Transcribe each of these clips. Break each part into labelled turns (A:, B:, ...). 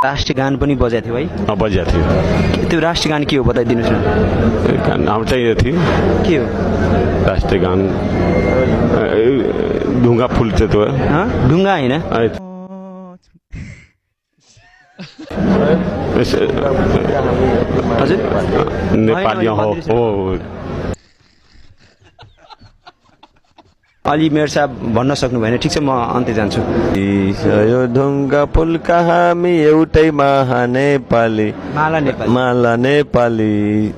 A: राष्ट्रिय गान पनि बजाएको थियो है?
B: बजाएको थियो।
A: त्यो राष्ट्रिय गान के हो बताइदिनुहोस् न।
B: नाम चाहिँ यो थियो
A: के हो
B: राष्ट्रिय गान? ढुङ्गा फुल थियो त्यो।
A: ढुङ्गा होइन? हजुर
B: नेपाली हो।
A: अलि मेयर साहब भन्न सक्नु भएन। ठिक छ, म अन्त्य जान्छु।
C: यो ढुङ्गा पुलका हामी एउटै महानेपाली माला नेपाली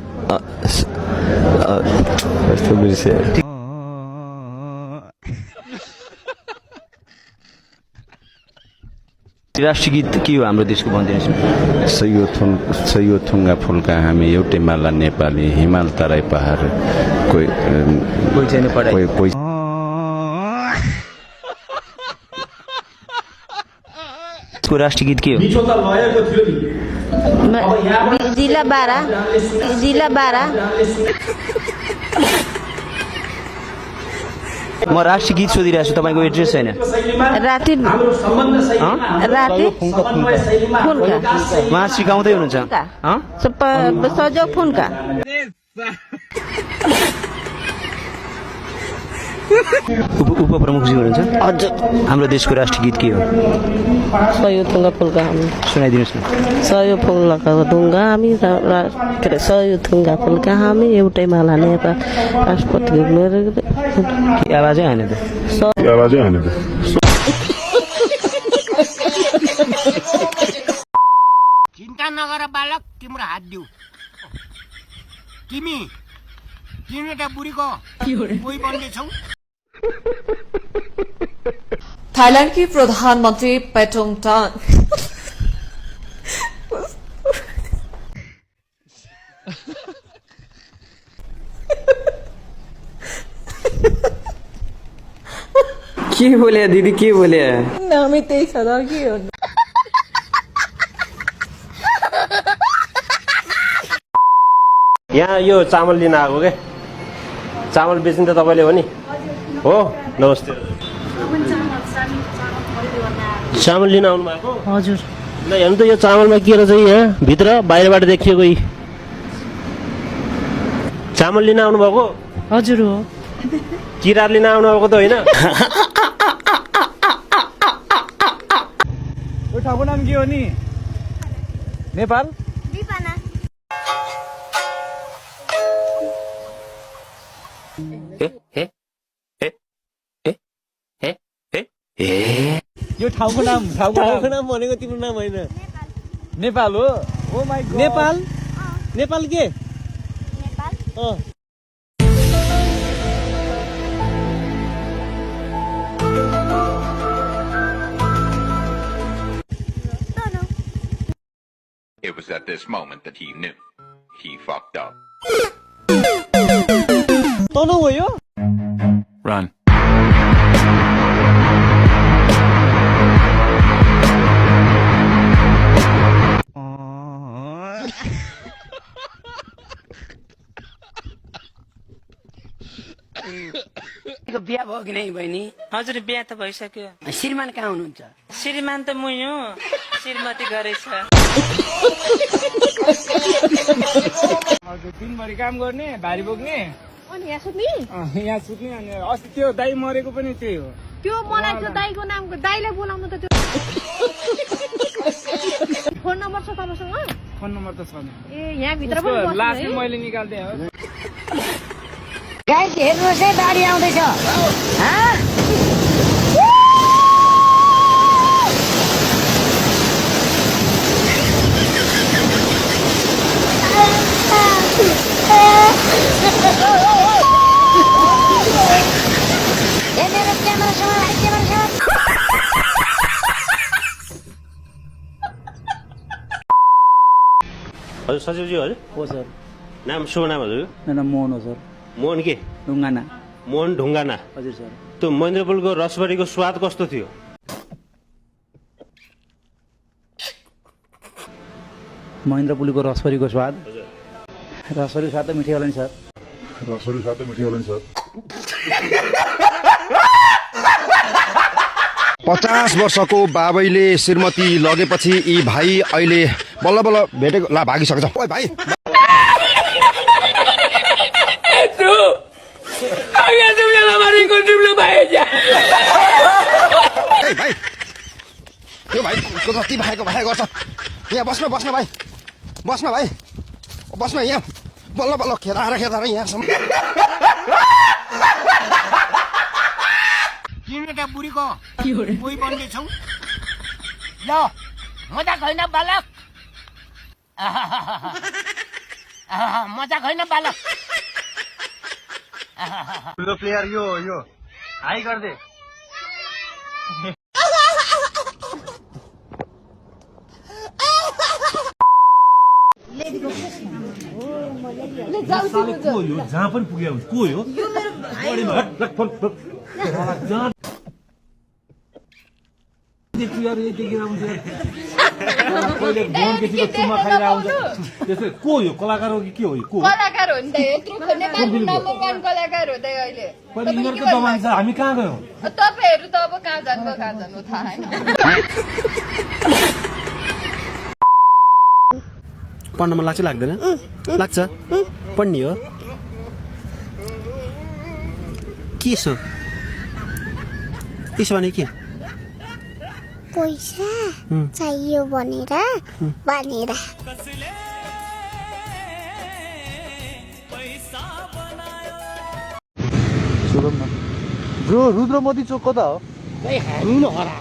C: कस्तो बिर्से।
A: राष्ट्रिय गीत के हो हाम्रो देशको भनिदिनुहोस् न।
D: सयो थुङ्गा फुलका हामी एउटै माला नेपाली हिमाल तराई पहाड कोही
A: छैन पढाइ। राष्ट्रिय गीत के हो?
E: जिल्ला बारा
A: म राष्ट्रिय गीत सोधिरहेको छु, तपाईँको एड्रेस छैन।
E: राति
A: उहाँ सिकाउँदै हुनुहुन्छ?
E: सजोग फुन्का
A: उपप्रमुखजी हुनुहुन्छ? हजुर। हाम्रो देशको राष्ट्रिय गीत के हो?
F: सयो थुङ्गा फुल्का हामी।
A: सुनाइदिनुहोस् न।
F: सयो फुलका ढुङ्गा हामी के अरे सयो थुङ्गा फुल्का हामी एउटै माला नेपाल राष्ट्रपति।
A: आवाजै होइन त।
G: चिन्ता नगर बालक, तिम्रो हात दिउ। तिमी एउटा बुढीको कोही बन्दैछौ।
H: थाईलैंड की प्रधानमंत्री पेटोंगटान
A: के बोले दिदी, के बोले?
F: नामै त्यही छ त के हो।
I: यहाँ यो चामल लिन आएको के? चामल बेच्नु त तपाईँले हो नि? हो, नमस्ते। चामल लिन आउनु भएको?
F: हजुर।
I: ल हेर्नु त यो चामलमा के रहेछ यहाँ भित्र, बाहिरबाट देखिएको यी चामल लिन आउनु भएको?
F: हजुर हो।
I: किरा लिन आउनु भएको त होइन?
J: यो ठाउँको नाम के हो नि? नेपाल? यो ठाउँको नाम
I: भनेको तिम्रो नाम होइन?
J: नेपाल हो। Oh my God.
I: नेपाल के?
K: It was at this moment that he knew he fucked up.
I: तँ हो यो?
K: Run.
G: बिहा भयो कि नै बहिनी?
F: हजुर बिहा त भइसक्यो।
G: श्रीमान कहाँ हुनुहुन्छ?
F: श्रीमान त मै हो, श्रीमती घरै छ।
J: दिनभरि काम गर्ने, भारी बोक्ने
E: अनि यहाँ सुत्ने?
J: यहाँ सुत्ने। अनि अस्ति त्यो दाई मरेको पनि त्यही हो।
E: त्यो मलाई त्यो दाईको नामको दाईलाई बोलाउनु त त्यो फोन नम्बर छ तपाईँसँग?
J: फोन नम्बर त छैन।
E: ए यहाँ भित्र पनि बस्नु
J: लास्ट
E: है?
J: मैले निकाल्दै हो।
G: गाइस हेर्नुहोस् है, बाढी आउँदैछ।
I: हजुर सचिवजी, हजुर
A: हो सर।
I: नाम शुभ नाम हजुर?
A: मेरो नाम मोहन हो सर।
I: मोहन के?
A: ढुङ्गाना।
I: मोहन ढुङ्गाना।
A: हजुर सर।
I: त्यो महेन्द्र पुलको रसबरीको स्वाद कस्तो थियो?
A: महेन्द्र पुलीको रसबरीको स्वाद? रसबरी स्वाद त मिठै होला नि सर।
C: 50 वर्षको बाबैले श्रीमती लगेपछि यी भाइ अहिले बल्ल बल्ल भेटेको ला भागिसकेछ ओइ भाइ ए भाइ यो भाइ को जति भाइको भाइ गर्छ यहाँ बस्न भाइ बस्न यहाँ बल्ल बल्ल खेदाएर यहाँसम्म
G: तिमीटा बुढीको कोही बन्दैछौ ल मजा छैन बालक मजा छैन बालक
C: प्लेयर यो हाई गर्दे
I: जहाँ पनि पुग्यो को हो को यो कलाकार हो कि के हो
E: कलाकार हो नि त यत्रो नेपालको नम्बर 1 कलाकार हो त अहिले
I: यिनीहरूको जमान छ हामी कहाँ गयौँ
E: तपाईहरु त अब कहाँ जानु थाहा छैन
I: पढ्न मन लाग्छ लाग्दैन लाग्छ पढ्ने हो के छ त्यसो भने के
E: पैसा चाहियो भनेर
A: ब्रो रुद्र मोदी चोक कता हो
G: हाल्नु न हरा